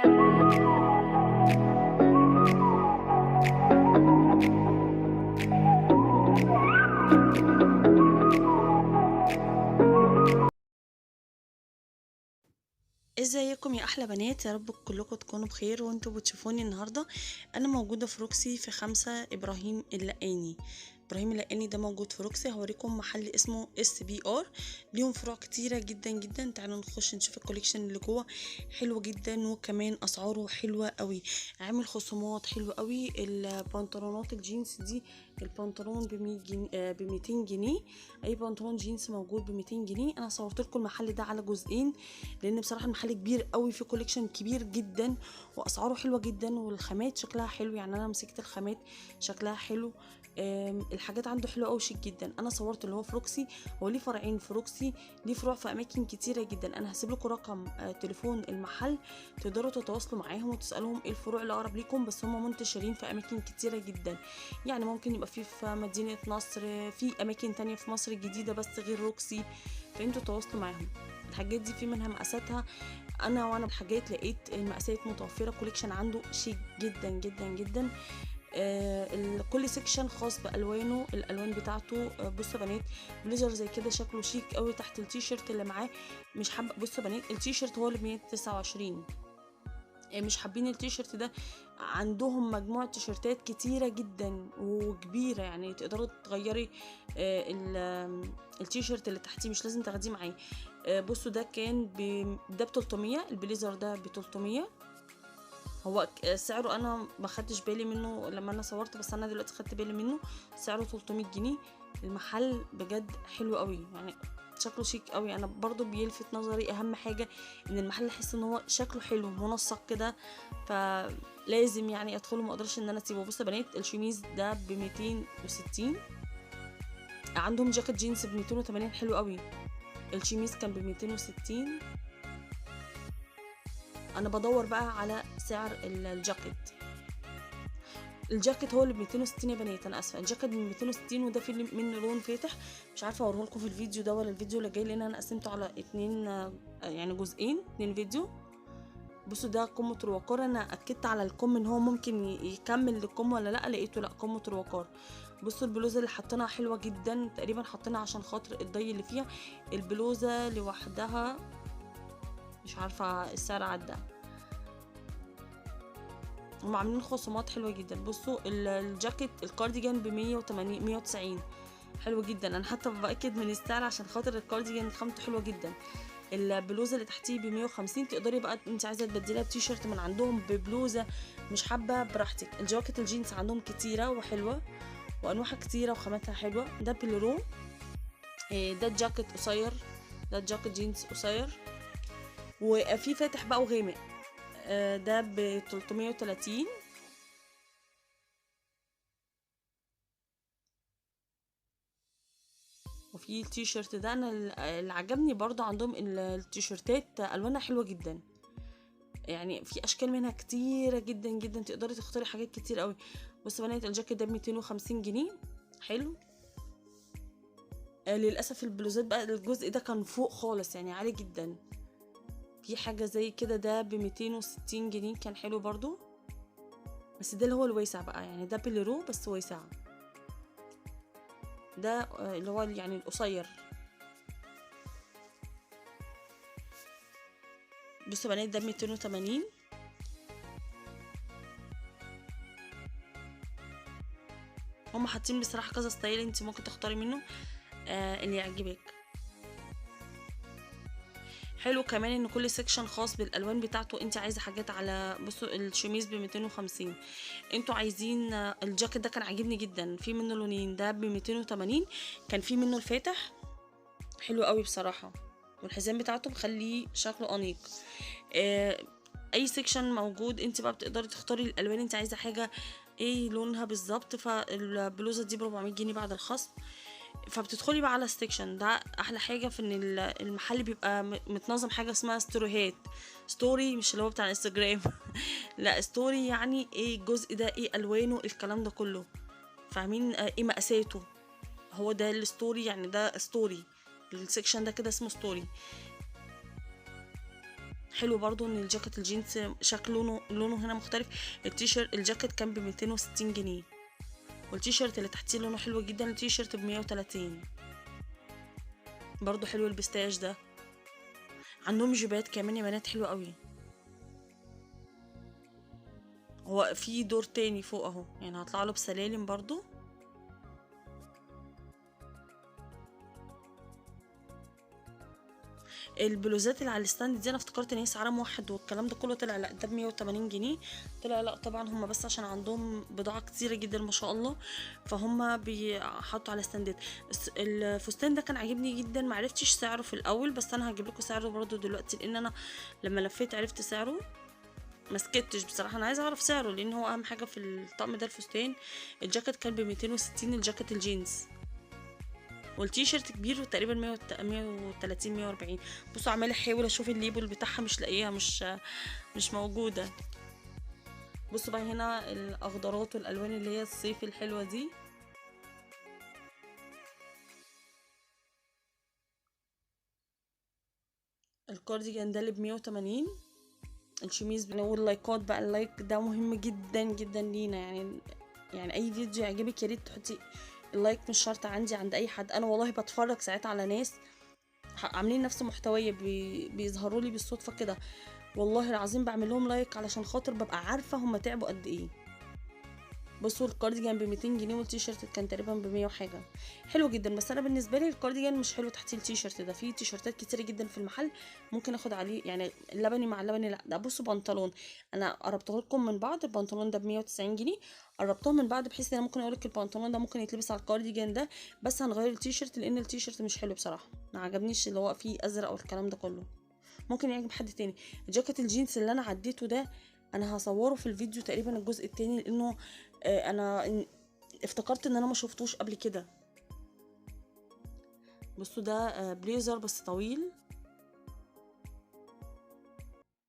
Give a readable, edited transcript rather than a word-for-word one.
ازيكم يا احلى بنات؟ يا رب كلكم تكونوا بخير وانتوا بتشوفوني النهارده. انا موجودة في روكسي في 5 ابراهيم اللقاني. ابراهيم اللقاني ده موجود في روكسي. هوريكم محل اسمه SBR، ليهم فروع كتيرة جدا جدا. تعالوا نخش نشوف ال collection اللي جوه، حلو جدا وكمان اسعاره حلوة قوي، عامل خصومات حلوة قوي. البنطلونات الجينز دي البنطلون ب 100 جنيه، ب 200 جنيه. اي بنطلون جينز موجود ب 200 جنيه. انا صورت لكم المحل ده على جزئين لان بصراحة المحل كبير قوي، في collection كبير جدا واسعاره حلوة جدا، والخامات شكلها حلو. يعني انا مسكت الخامات شكلها حلو، الحاجات عنده حلوة قوي شيك جدا. انا صورت اللي هو في روكسي، هو ليه فرعين في روكسي، ليه فروع في اماكن كتيرة جدا. انا هسيب لكم رقم تليفون المحل تقدروا تتواصلوا معاهم وتسالوهم ايه الفروع اللي اقرب ليكم، بس هم منتشرين في اماكن كتيرة جدا. يعني ممكن يبقى في مدينة نصر، في اماكن تانية في مصر الجديدة بس غير روكسي، فانتوا تواصلوا معاهم. الحاجات دي في منها مقاساتها، انا وانا الحاجات لقيت المقاسات متوفرة. collection عنده شيك جدا جدا جدا. كل section خاص بالوانه، الالوان بتاعته. بصوا يا بنات، بليزر زي كده شكله شيك قوي تحت التيشيرت اللي معاه. مش حابة، بصوا يا بنات التيشيرت هو اللي ب 129. مش حابين التيشيرت ده، عندهم مجموعة تيشيرتات كتيرة جدا وكبيره، يعني تقدروا تغيري التيشيرت اللي تحتيه، مش لازم تاخديه معاه. بصوا ده كان ده ب 300، البليزر ده ب 300. هو سعره انا ما خدتش بالي منه لما انا صورت، بس انا دلوقتي خدت بالي منه، سعره 300 جنيه. المحل بجد حلو قوي، يعني شكله شيك قوي. انا برضو بيلفت نظري اهم حاجة ان المحل احس ان هو شكله حلو منسق كده، فلازم يعني ادخله، ما اقدرش ان انا اسيبه. بصوا يا بنات الشميز ده ب 260، عندهم جاكيت جينز ب 280 حلو قوي. الشميز كان ب 260. انا بدور بقى على سعر الجاكيت. الجاكيت هو اللي ب 260 يا بنات، انا اسفه، الجاكيت ب 260، وده في منه لون فاتح، مش عارفه اوريه لكم في الفيديو ده ولا الفيديو اللي جاي، لان انا قسمته على اتنين، يعني جزئين، 2 فيديو. بصوا ده قمة الوقار، انا اكدت على الكم ان هو ممكن يكمل للكم ولا لا، لقيته لا قمة الوقار. بصوا البلوزة اللي حاطينها حلوة جدا، تقريبا حاطينها عشان خاطر الضي اللي فيها. البلوزة لوحدها مش عارفه السعر عدى، هم عاملين خصومات حلوة جدا. بصوا الجاكيت الكارديجان ب 180 190، حلو جدا. انا حتى باكد من السعر عشان خاطر الكارديجان خامته حلوة جدا. البلوزة اللي تحتيه ب 150، تقدري بقى انت عايزه تبدليها بتيشيرت من عندهم، ببلوزه، مش حابة براحتك. الجاكيت الجينز عندهم كتيرة وحلوه وانواعها كتيرة وخاماتها حلوة. ده بليرو، ده جاكيت قصير، ده جاكيت جينز قصير، وفي فاتح بقى وغامق، ده ب 330. وفي التيشيرت ده انا اللي عجبني برضو، عندهم التيشيرتات الوانها حلوة جدا، يعني في اشكال منها كتيرة جدا جدا، تقدري تختاري حاجات كتير قوي. بصوا بنات الجاكيت ده ب 250 جنيه، حلو. للاسف البلوزات بقى الجزء ده كان فوق خالص، يعني عالي جدا. في حاجة زي كده ده ب 260 جنيه، كان حلو برضو، بس ده اللي هو الواسع بقى، يعني ده بليرو بس واسع، ده اللي هو يعني القصير. بصوا بنات ده ب 280. هم حاطين بصراحة كذا style انت ممكن تختاري منه اللي يعجبك. حلو كمان ان كل section خاص بالالوان بتاعته، انت عايزه حاجات على. بصوا الشميز ب 250، انتوا عايزين الجاكيت ده كان عاجبني جدا، في منه لونين، ده ب 280، كان في منه الفاتح حلو قوي بصراحة، والحزام بتاعته مخليه شكله انيق. اي section موجود انت بقى بتقدري تختاري الالوان، انت عايزه حاجة ايه لونها بالظبط. فالبلوزه دي ب 400 جنيه بعد الخصم. فبتدخلي بقى على ال section ده. احلى حاجة في ان المحل بيبقى متنظم، حاجة اسمها ستوريهات، story مش اللي هو بتاع الانستجرام لا story يعني ايه الجزء ده، ايه الوانه، الكلام ده كله، فاهمين ايه مقاساته، هو ده ال story، يعني ده story، ال section ده كده اسمه story. حلو برضو ان الجاكيت الجينز شكله لونه هنا مختلف. التيشيرت الجاكيت كان ب 260 جنيه، والتيشيرت اللي تحتيه لونه حلو جدا، التيشيرت ب 130 برضو. حلو ال pistache ده. عندهم جيبات كمان يا بنات حلوة قوي. هو في دور تاني فوق اهو، يعني هطلع له بسلالم برضو. البلوزات اللي على ال stand دي انا افتكرت ان هي سعرها موحد والكلام ده كله، طلع لا ده ب 180 جنيه. طلع لا طبعا هم بس عشان عندهم بضاعة كتيرة جدا ما شاء الله، فهم بيحطوا على ستاندات. الفستان ده كان عاجبني جدا، معرفتش سعره في الاول، بس انا هجيب لكم سعره برضو دلوقتي، لان انا لما لفيت عرفت سعره، ما سكتش بصراحة، انا عايزه اعرف سعره لان هو اهم حاجة في الطقم ده. الفستان الجاكيت كان ب 260، الجاكيت الجينز، والتيشيرت كبير وتقريبا 130 140. بصوا عماله احاول اشوف ال label بتاعها مش لاقيها، مش موجودة. بصوا بقى هنا الاخضرات والالوان اللي هي الصيف الحلوة دي. الكارديجان ده اللي ب 180. الشميز واللايكات بقى، ال like ده مهم جدا جدا لينا، يعني اي فيديو يعجبك يا ريت تحطي ال like، مش شرط عندي عند اي حد. انا والله بتفرج ساعات على ناس عاملين نفس محتوايا، بيظهروا لي بالصدفة كده، والله العظيم بعمل لهم like علشان خاطر ببقى عارفه هم تعبوا قد ايه. بصوا الكارديجان ب 200 جنيه، والتيشيرت كان تقريبا ب 100 وحاجه، حلو جدا. بس انا بالنسبة لي الكارديجان مش حلو تحت التيشيرت ده، في تيشيرتات كتير جدا في المحل ممكن اخد عليه، يعني اللبني مع اللبني لا. ده بصوا بنطلون انا قربته لكم من بعض، البنطلون ده ب 190 جنيه، قربتهم من بعض بحيث ان انا ممكن اقول لك البنطلون ده ممكن يتلبس على الكارديجان ده، بس هنغير التيشيرت لان التيشيرت مش حلو بصراحة، ما عجبنيش اللي هو فيه ازرق والكلام ده كله، ممكن يعجب حد تاني. الجاكيت الجينز اللي انا عديته ده انا هصوره في الفيديو تقريبا الجزء التاني، لانه انا افتكرت ان انا ما شفتوش قبل كده. بصوا ده بليزر بس طويل،